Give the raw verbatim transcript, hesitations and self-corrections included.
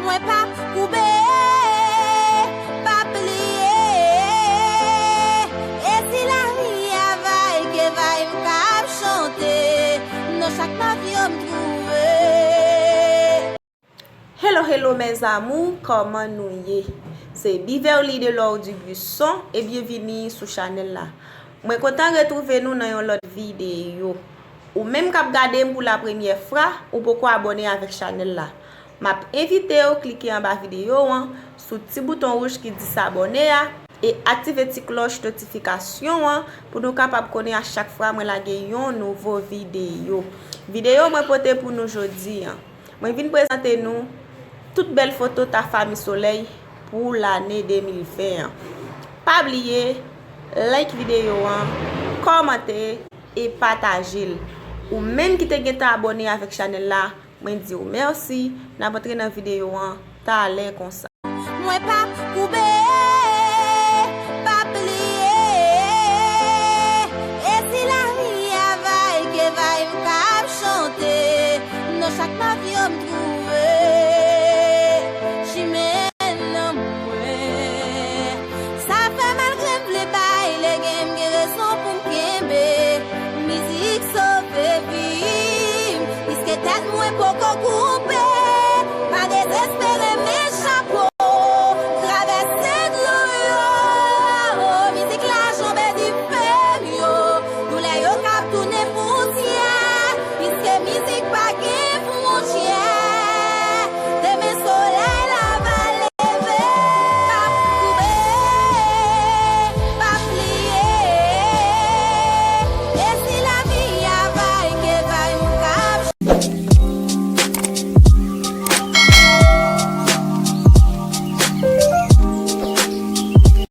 Mwen p ap koube, p ap pliye. E si lavi a vay, ke vay m k ap chante. Non, chak love yo m twouve. Hello, hello mes amours, kòman nou ye? Se Beverly de L'Or du Buisson e byenvini sou chanèl la. Mwen kontan retwouve nou nan yon lòt videyo. Ou menm k ap gade m pou la premyè fwa, ou poko abòne avèk chanèl la. M ap envite w klike anba videyo an, sou ti bouton wouj ki di sabòne a, e aktive ti klòch notifikasyon an pou nou kapab konnen a chak fwa mwen lage yon nouvo videyo. Videyo mwen pote pou nou jodi an, mwen vin prezante nou tout bèl foto Tafa Mi Solèy pou lane de mil ven an. Pa bliye, like videyo an, kòmante e pataje l. Ou menm ki te gentan abòne avèk chanèl la, mwen di w mèsi. N ap antre nan videyo an talè konsa. Mwen p ap koube,